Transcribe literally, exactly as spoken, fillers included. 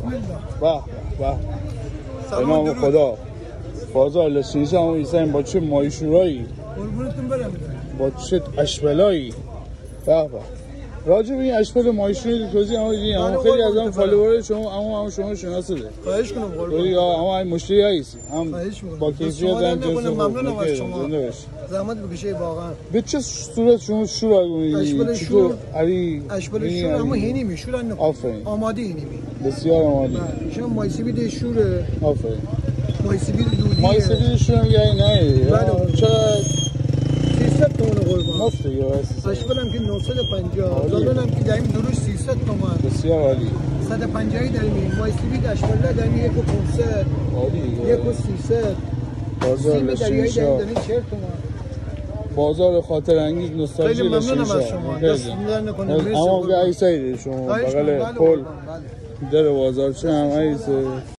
به، به، به. به نام خدا. بازار لشت‌نشا، اما ایسا با چه ماهی‌شورایی. قربونتون برم. با چه اشبلایی. به به. راجع به این اشبل ماهی‌شوری توضیح اما بدین. اما خیلی از اون فالوور شما، اما، اما شما شناسه ده. خواهش کنم قربان. اما این مشتری هست. هم با کیفیت هم جنس خوب. ممنونم از شما. زحمت بکشی واقعاً. به چه صورت شما شور آگونی؟ اشبل شور. علی. اشبل شور اما هینی می شور. آفرین. آماده هینی می. بسیار عالی. بله. شما مای‌سیبید شوره. آفرین. مای‌سیبید دودی. مای‌سیبید شور هم یعنی نه؟ بله. چقدر؟ سیصد تومن قربان. مفته یا؟ اشبل هم که نهصد و پنجاه. عالی. زابن هم که داریم دو روز سیصد تومن. بسیار عالی. صد و پنجاه داریم. مای‌سیبید اشبل داریم یک و پونصد. عالی. یک و سیصد. بازار لشت‌نشا. داریم چهل تومن. بازار خاطرانگیز نوستالژی لشت‌نشا. خیلی ممنونم از شما. دست درد نکنه. مرسی. اما که ای سایده شما بغل پل. بله. در بازار چه هم ایسه.